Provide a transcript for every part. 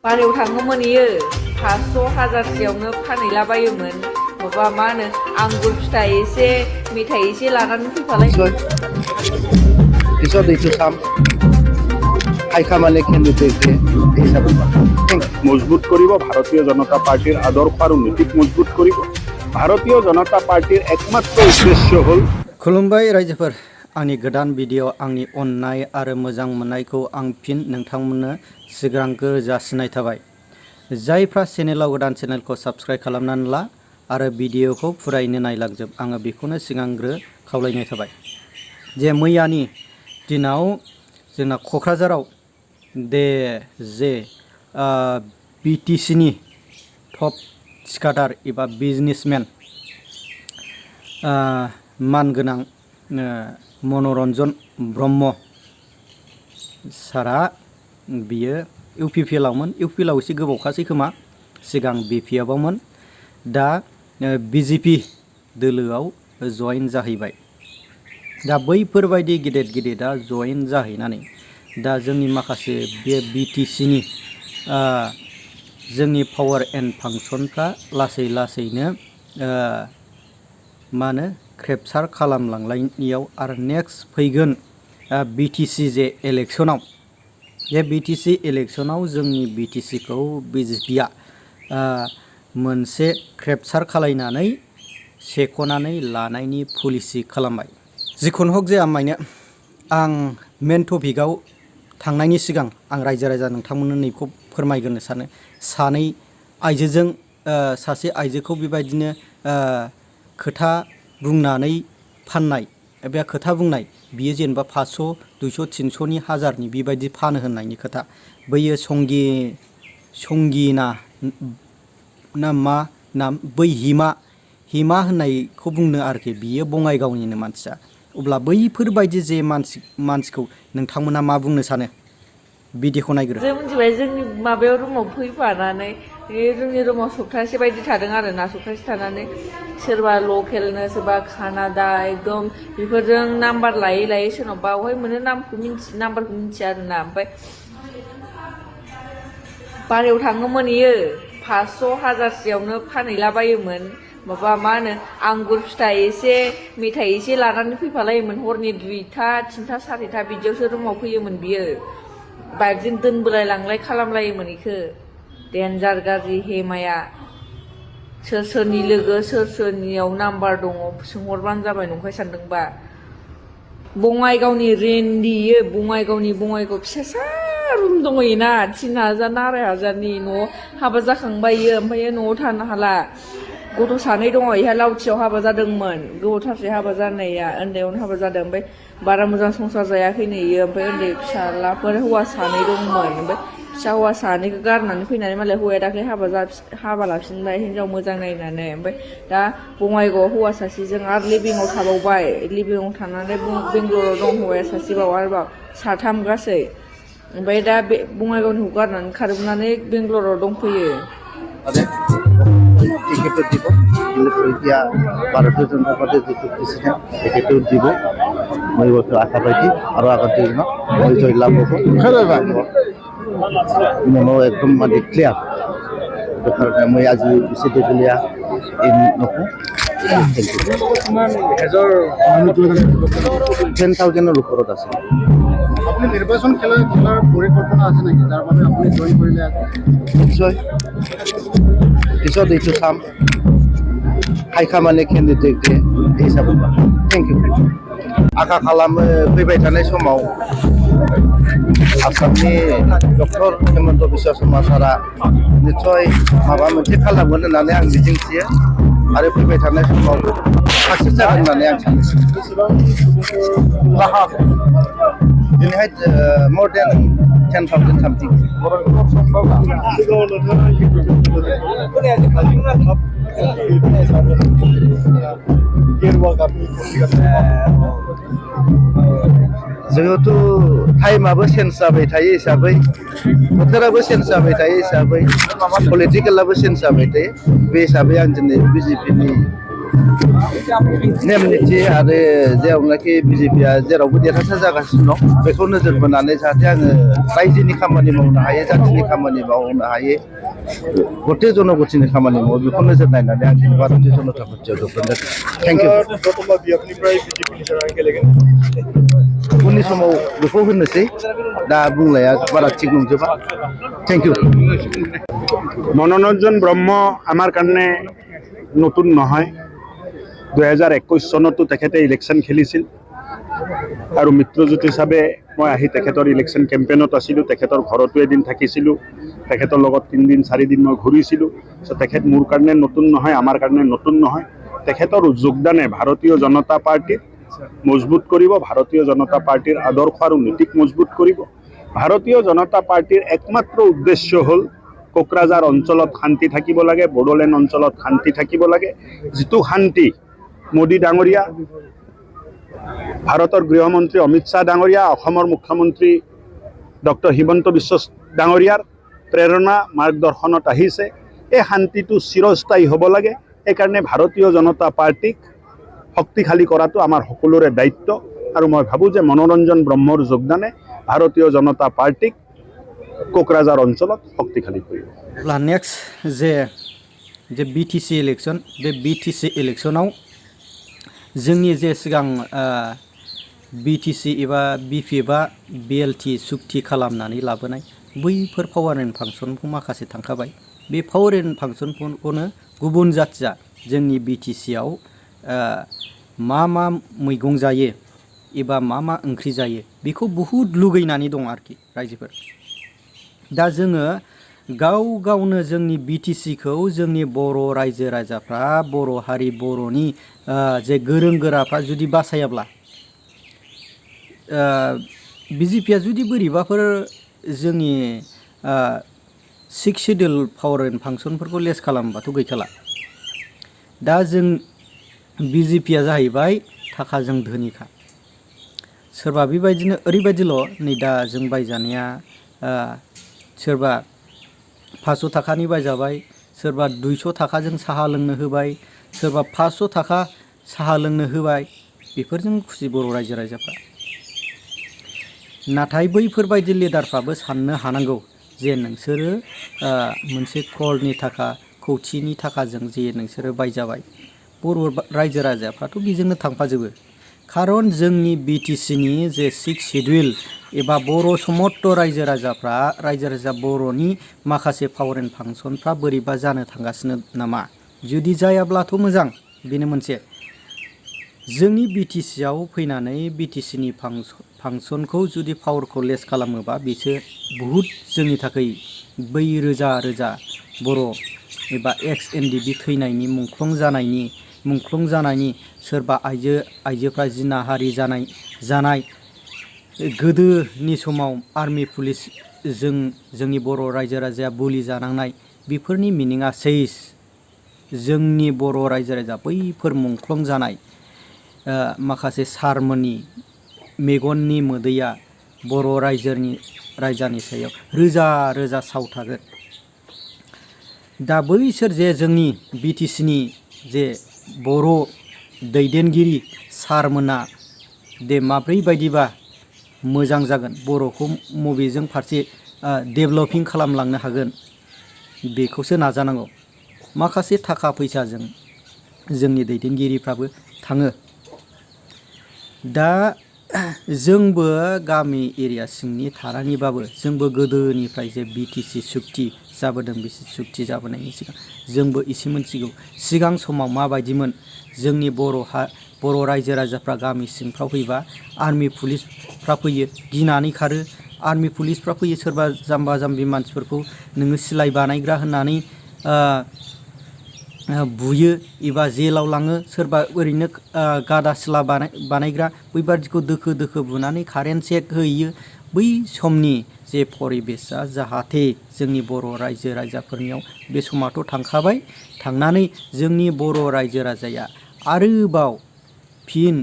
बारायाव थाङोमोन इयो 500 हाजारसेयावनो फानहैलाबायोमोन माबा मा होनो आंगुर फिथाइ एसे मेथाइ एसे लानानै फैफालाय পিছত এইটো চাম হাইখা মানে কেন্দ্ৰীয় হিচাপত মজবুত কৰিব ভাৰতীয় জনতা পাৰ্টিৰ আদৰ্শ আৰু নীতিক মজবুত কৰিব ভাৰতীয় জনতা পাৰ্টিৰ একমাত্ৰ উদ্দেশ্য হ'ল खुलुमबाय रायजोफोर आंनि गोदान भिडिअ आंनि अननाय आरो मोजां मोननायखौ आं फिन नोंथांमोननो सिगांग्रो जासिनाय थाबाय जायफ्रा चेनेलाव गोदान चेनेलखौ साबस्क्राइब खालामनानै ला आरो भिडिअखौ फुरायैनो नायलांजोब आङो बेखौनो सिगांग्रो खावलायनाय थाबाय जे मैयानि दिनाव जोंना क'क्राझाराव जे BTCनि टप थिखादार एबा बिजनेसमेन मानगोनां मनोरन्जन ब्रह्म सारा बियो UPPआवमोन UPPआव एसे गोबावखासै खोमा सिगां BJPआवमोन दा BJP दोलोआव जइन जाहैबाय दा बैफोरबायदि गेदेरा जइन जाहैनानै दा जोंनि माखासे बे BTCनि जोंनि पावार एन्ड फांसनफ्रा लासैनो मा होनो क्रेपचार खालामलांनायाव आरो नेक्स्ट फैगोन BTC जे इलेक्शनाव जे BTC इलेक्शनाव जोंनि BTCखौ BJPआ मोनसे क्रेपचार खालायनानै सेख'नानै लानायनि पलिसि खालामबाय जिखुनु हक जाया मायनो आं मेन टपिकआव थांनायनि सिगां आं रायजो राजा नोंथांमोननो नैखौ फोरमायग्रोनो सानो सानै आइजोजों सासे आइजोखौ बेबायदिनो खोथा बुंनानै फाननाय एबा खोथा बुंनाय बियो जेनेबा 500 200 300नि हाजारनि बेबायदि फानो होननायनि खोथा बैयो संगिना ना मा नाम बै हिमा होननायखौ बुंनो आरोखि बियो बङाइगावनिनो मानसिया अब्ला बैफोरबायदि जे मानसिखौ नोंथांमोना मा बुंनो सानो भिडिअखौ नायग्रो जों मिथिबाय जोंनि माबायाव रुमाव फैफानानै जोंनि रुमाव सप्तासे बायदि थादों आरो ना सप्तासे थानानै सोरबा लकेलनो सोरबा कानाडा एकदम बेफोरजों नाम्बार लायै सोरनावबा बहाय मोनो नाम्बारखौ मिथिया आरो ना ओमफ्राय बारायाव थाङोमोन इयो 500 हाजारसेयावनो फानहैलाबायोमोन माबा मा होनो आंगुर फिथाइ एसे मेथाइ एसे लानानै फैफालायोमोन हरनि 2टा 3टा 4टा बिदियावसो रुमाव फैयोमोन बियो बाइकजों दोनबोलाय लांलाय खालामलायोमोन इखो डेन्जार गाज्रि हेमाया सोरनि लोगो सोरनियाव नाम्बार दङ सोंहरबानो जाबाय नंखाय सानदोंबा बङाइगावनि रेन्डि बङाइगाव फिसासा रुम दङना 3000 ना 2500नि न'आव हाबा जाखांबाय ओमफ्राय न'आव थानो हाला गथ' सानै दङ इहा लावथियाव हाबा जादोंमोन गोबावथारसै हाबा जानाया उन्दैयावनो हाबा जादों ओमफ्राय बारा मोजां संसार जायाखैनो इयो ओमफ्राय उन्दै फिसालाफोर हौवा सानै दंमोन ओमफ्राय फिसा हौवा सानैखौ गारनानै फैनानै मालाय हौवाया दाख्लै हाबा लाफिनबाय हिनजाव मोजां नायनानै ओमफ्राय दा बङाइगावआव हौवा सासेजों आरो लिभिंआव थाबावबाय लिभिंआव थानानै बेंगलराव दं हौवाया सासेबाव आरोबाव साथाम गासै ओमफ्राय दा बे बङाइगावनिखौ गारनानै खारबोनानै बेंगलराव दंफैयो টিকেটটো দিব এতিয়া ভাৰতীয় জনতা পাৰ্টিৰ যিটো প্ৰেচিডেণ্ট তেখেতেও দিব মই এইটো আশাবাদী আৰু আগতে মই জয়লাভ হ'ব মনো একদম মানে ক্লিয়াৰ সেইটো কাৰণে মই আজি বেছি দীঘলীয়া নকওঁ 10,000ৰ ওপৰত আছে আপুনি নিৰ্বাচন খেলাৰ পৰিকল্পনা আছে নেকি যাৰ বাবে আপুনি জইন কৰিলে নিশ্চয় পিছত এইটো চাম হাইখা মানে কেন্দ্ৰীয় হিচাপত थेंक इउ आखा खालामो फैबाय थानाय समाव आसामनि डक्टर हेमन्त बिश्व शर्मा सारा निस्सय माबा मोनसे खालामगोन होननानै आं मिजिंथियो आरो फैबाय थानाय समाव साक्सेस जागोन होननानै आं सानो दिनैहाय more than 10,000 something जिहेतु टाइमाबो चेन्ज जाबाय थायो हिसाबै बोथोराबो चेन्ज जाबाय थायो हिसाबै पलिटिकेलाबो चेन्ज जाबाय थायो बे हिसाबै आं दिनै BJPनि नेम निथि आरो जेरावनाखि बिजेपिआ जेरावबो देरहासार जागासिनो दं बेखौ नोजोर बोनानै जाहाथे आङो रायजोनि खामानि मावनो हायो जाथिनि खामानि मावनो हायो गथे जनगतिनि खामानि मावो बेखौ नोजोर नायनानै आं दिनै भारतीय जनता पार्टियाव जफिनदों थेंक इउ उननि समाव बेखौ होनोसै दा बुंनाया बारा थिग नंजोबा थेंक इउ মনোৰঞ্জন ব্ৰহ্ম আমাৰ কাৰণে নতুন নহয় 2021 চনতো তেখেতে ইলেকশ্যন খেলিছিল আৰু মিত্ৰজোঁট হিচাপে মই আহি তেখেতৰ ইলেকশ্যন কেম্পেইনত আছিলোঁ তেখেতৰ ঘৰতো এদিন থাকিছিলোঁ তেখেতৰ লগত 3 দিন 4 দিন মই ঘূৰিছিলোঁ সো তেখেত মোৰ কাৰণে নতুন নহয় আমাৰ কাৰণে নতুন নহয় তেখেতৰ যোগদানে ভাৰতীয় জনতা পাৰ্টিক মজবুত কৰিব ভাৰতীয় জনতা পাৰ্টিৰ আদৰ্শ আৰু নীতিক মজবুত কৰিব ভাৰতীয় জনতা পাৰ্টিৰ একমাত্ৰ উদ্দেশ্য হ'ল কোকৰাঝাৰ অঞ্চলত শান্তি থাকিব লাগে বড়োলেণ্ড অঞ্চলত শান্তি থাকিব লাগে যিটো শান্তি মোদী ডাঙৰীয়া ভাৰতৰ গৃহমন্ত্ৰী অমিত শাহ ডাঙৰীয়া অসমৰ মুখ্যমন্ত্ৰী ডক্টৰ হিমন্ত বিশ্ব ডাঙৰীয়াৰ প্ৰেৰণা মাৰ্গদৰ্শনত আহিছে এই শান্তিটো চিৰস্থায়ী হ'ব লাগে এইকাৰণে ভাৰতীয় জনতা পাৰ্টিক শক্তিশালী কৰাটো আমাৰ সকলোৰে দায়িত্ব আৰু মই ভাবোঁ যে মনোৰঞ্জন ব্ৰহ্মৰ যোগদানে ভাৰতীয় জনতা পাৰ্টিক কোকৰাঝাৰ অঞ্চলত শক্তিশালী কৰিব नेक्स्ट जे BTC इलेक्शन बे BTC इलेक्शनाव जोंनि जे सिगां BTC एबा BJPआ BLT सुक्ति खालामनानै लाबोनाय बैफोर पावार एन्ड फांसनखौ माखासे थांखाबाय बे पावार एन्ड फांसनखौनो गुबुन जाथिया जोंनि BTCआव मा मैगं जायो एबा मा ओंख्रि जायो बेखौ बहुद लुगैनानै दं आरोखि रायजोफोर दा जोङो गावनो जोंनि BTCखौ जोंनि बर' रायजो राजाफ्रा बर' हारि बर'नि जे गोरों गोराफ्रा जुदि बासायाब्ला BJPआ जुदि बोरैबाफोर जोंनि 6 शेड्युल पावार एन्ड फांसनफोरखौ लेस खालामबाथ' गैखाला दा जों BJPआ जाहैबाय थाखाजों धोनिखा सोरबा बेबायदिनो ओरैबायदिल' नै दा जों बायजानाया सोरबा 500 थाखानि बायजाबाय सोरबा 200 थाखाजों साहा लोंनो होबाय सोरबा 500 थाखा साहा लोंनो होबाय बेफोरजों खुसि बर' रायजो राजाफ्रा नाथाय बैफोरबायदि लिडारफ्राबो साननो हानांगौ जे नोंसोरो मोनसे क्ररनि थाखा कौटिनि थाखाजों जे नोंसोरो बायजाबाय बर' रायजो राजाफ्राथ' बेजोंनो थांफाजोबो खारन जोंनि BTCनि जे 6 शेड्युल एबा बर' समस्त रायजो राजा बर'नि माखासे पावार एन्ड फांसनफ्रा बोरैबा जानो थांगासिनो नामा जुदि जायाब्लाथ' मोजां बेनो मोनसे जोंनि BTCआव फैनानै BTCनि फांसनखौ जुदि पावारखौ लेस खालामोबा बिसोर बहुद जोंनि थाखाय बै रोजा रोजा बर' एबा XNDB थैनायनि मुंख्लं जानायनि सोरबा आइजोफ्रा जिनाहारि जानाय गोदोनि समाव आर्मि पुलिस जोंनि बर' रायजो राजाया बुलि जानांनाय बेफोरनि मिनिङा सेस जोंनि बर' रायजो राजा बैफोर मुंख्लं जानाय माखासे सारमोननि मेगननि मोदैया बर' रायजानि सायाव रोजा रोजा सावथागोन दा बैसोर जे जोंनि BTCनि जे बर' दैदेनगिरि सारमोना दे माब्रै बायदिबा मोजां जागोन बर'खौ मबेजों फारसे डेभेलपिं खालामलांनो हागोन बेखौसो नाजानांगौ माखासे थाखा फैसाजों जोंनि दैदेनगिरिफ्राबो थाङो दा जोंबो गामि एरिया सिंनि थानानैबाबो जोंबो गोदोनिफ्राय जे BTC सुक्ति जाबोदों BTC सुक्ति जाबोनायनि सिगां जोंबो एसे मोनथिगौ सिगां समाव माबायदिमोन जोंनि बर' रायजो राजाफ्रा गामि सिंफ्राव फैबा आर्मि पुलिसफ्रा फैयो गिनानै खारो आर्मि पुलिसफ्रा फैयो सोरबा जाम्बा जाम्बि मानसिफोरखौ नोङो सिलाइ बानायग्रा होननानै बुयो एबा जेलाव लाङो सोरबा ओरैनो गादा सिला बानायग्रा बैबादिखौ दोखो बुनानै कारेन्ट चेक होयो बै समनि जे परिबेसआ जाहाथे जोंनि बर' रायजो राजाफोरनियाव बे समाथ' थांखाबाय थांनानै जोंनि बर' रायजो राजाया आरोबाव फिन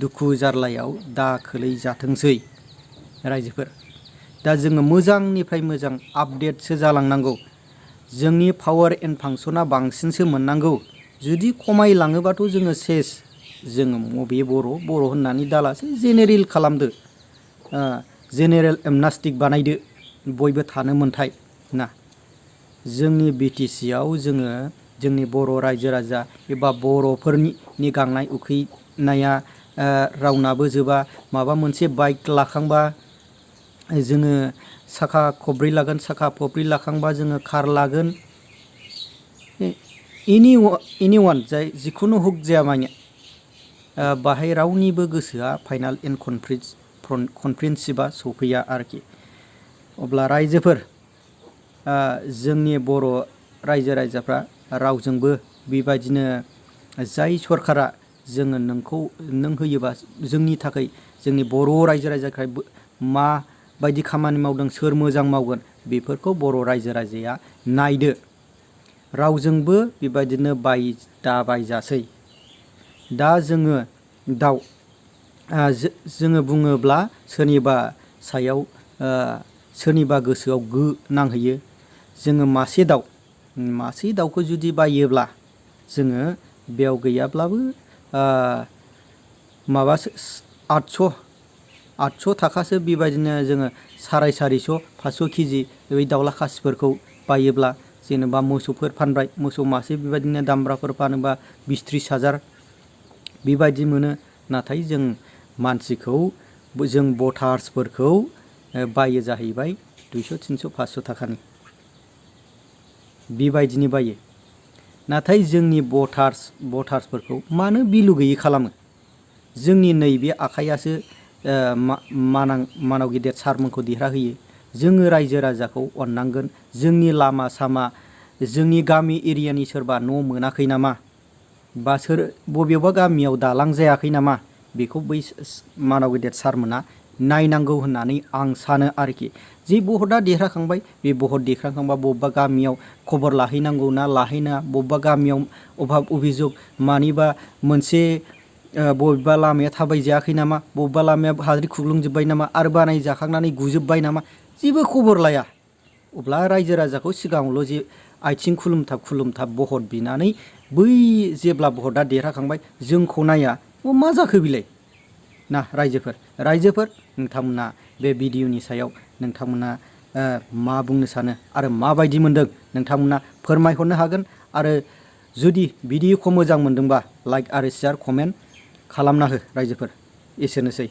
दुखु जारलायाव दा खोलैजाथोंसै रायजोफोर दा जोङो मोजांनिफ्राय मोजां आपडेटसो जालांनांगौ जोंनि पावार एन्ड फांसना बांसिनसो मोननांगौ जुदि खमायलाङोबाथ' जोङो सेस जोङो मबे बर' होननानै दालासै जेनेरेल खालामदो, जेनेरेल एमनास्टिक बानायदो, बयबो थानो मोनथाय ना। जोंनि BTCआव जोङो जोंनि बर' रायजो राजा एबा बर'फोरनि गांनाय उखैनाया रावनाबो जोबा। माबा मोनसे बाइक लाखांबा जोङो साखा खब्रै लागोन, साखा खब्रै लाखांबा जोङो कार लागोन। एनिवान जाय जिखुनु हक जाया माने बाहाय रावनिबो गोसोआ फाइनाल एन्ड कनफ्रेन्सिभा सफैया आरोखि। अब्ला रायजोफोर, जोंनि बर' रायजो राजाफ्रा रावजोंबो बेबायदिनो जाय सरकारा जोङो नों होयोबा जोंनि थाखाय, जोंनि बर' रायजो राजाखाय माबायदि खामानि मावदों, सोर मोजां मावगोन, बेफोरखौ बर' रायजो राजाया नायदो। रावजोंबो बेबायदिनो दाबायजासै। दा जोङो जोङो बुङोब्ला सोरनिबा सायाव सोरनिबा गोसोआव गो नांहैयो। जोङो मासे दाउखौ जुदि बायोब्ला जोङो बेयाव गैयाब्लाबो माबासो 800 थाखासो बेबायदिनो जोङो 450 500 केजि बे दाउला खासिफोरखौ बायोब्ला जेनेबा मोसौफोर फानबाय, मोसौ मासे बेबायदिनो दामब्राफोर फानोबा 20-30 हाजार बेबायदि मोनो। नाथाय जों मानसिखौ, जों भटार्सफोरखौ बायो जाहैबाय 200-300 500 थाखानि बेबायदिनो बायो। नाथाय जोंनि भटार्सफोरखौ मानो बिलु गैयै खालामो? जोंनि नैबे आखायासो मानाव गिदिर सारमोनखौ देरहाहोयो। जोङो रायजो राजाखौ अननांगोन। जोंनि लामा सामा, जोंनि गामि एरियानि सोरबा न' मोनाखै नामा, बा बबेबा गामियाव दालां जायाखै नामा, बेखौ बै मानाव गिदिर सारमोना नायनांगौ होननानै आं सानो आरोखि। जे भटआ देरहाखांबाय, बे भट देरहाखांबा बबेबा गामियाव खबर लाहैनांगौ ना लाहैनाङा, बबेबा गामियाव अभाब अभिजग मानिबा मोनसे बबेबा लामाया थाबायजायाखै नामा, बबेबा लामाया हाद्रि खुग्लुंजोब्बाय नामा, आरो बानायजाखांनानै गुजोब्बाय नामा, जेबो खबर लाया। अब्ला रायजो राजाखौ सिगाङावल' जे आथिं खुलुमथाब भट बिनानै बै जेब्ला भटआ देरहाखांबाय जोंखौ नाया, मा जाखो बिलाय ना। रायजोफोर नोंथांमोना बे भिडिअनि सायाव नोंथांमोना मा बुंनो सानो आरो माबायदि मोनदों नोंथांमोना फोरमायहरनो हागोन। आरो जुदि भिडिअखौ मोजां मोनदोंबा लाइक आरो शेयार कमेन्ट खालामना हो रायजोफोर। एसेनोसै।